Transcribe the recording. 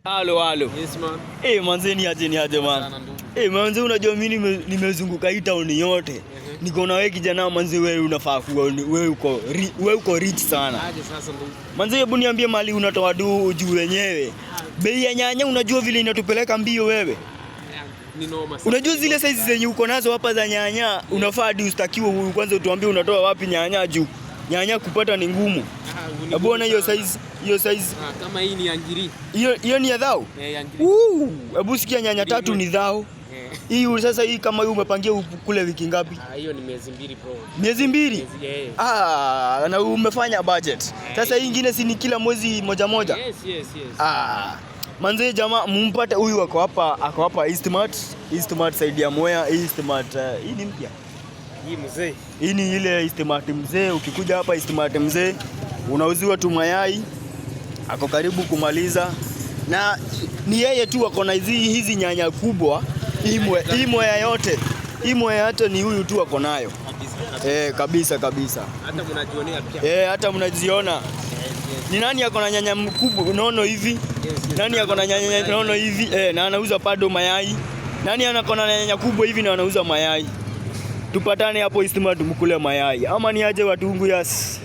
Halo halo. Yes man. Eh, manze ni aje man. Sana ndugu. Eh, manze unajua mimi nimezunguka hii town yote. Niko na wewe kijana manze, wewe unafaa kuwa wewe uko rich sana. Aje sasa ndugu. Manze, hebu niambie mali unatoa du juu wenyewe. Bei ya nyanya unajua vile inatupeleka mbio wewe. Ni noma sana. Unajua zile size zenye uko nazo hapa za nyanya, unafaa hadi ustakiwe huyu kwanza utuambie unatoa wapi nyanya juu. Nyanya kupata ni ngumu. Ah, ni Hebu ona hiyo sana. size, hiyo size. Ah, kama hii ni yangiri. Hiyo hiyo ni ya thao. Eh, yangiri. Hebu sikia nyanya tatu ni thao. Eh. Hii sasa hii kama hii umepangia kule wiki ngapi? Ah, hiyo ni miezi 2 bro. Miezi 2? Miezi eh. Ah, na umefanya budget. Sasa hii ingine si ni kila mwezi moja moja? Yes. Ah. Manze jamaa mumpate huyu ako hapa Eastmart, Eastmart side ya Mwea, Eastmart hii ni mpya. Hii mzee. Hii ni ile Eastmart mzee, ukikuja hapa Eastmart mzee unauziwa tu mayai. Ako karibu kumaliza. Na ni yeye tu ako na hizi nyanya kubwa. Hii Mwea yote. Hii Mwea yote ni huyu tu ako nayo. Kabisa. Kabisa. Eh, kabisa kabisa. Hata mnajionea pia. Eh, hata mnaziona. Yes. Ni nani ako na nyanya mkubwa nono hivi? Yes. Nani ako na nyanya nono hivi? Eh, na anauza bado mayai. Nani anako na nyanya kubwa hivi na anauza mayai? Tupatane hapo Eastmart mkule mayai. Ama ni aje watu wangu yes.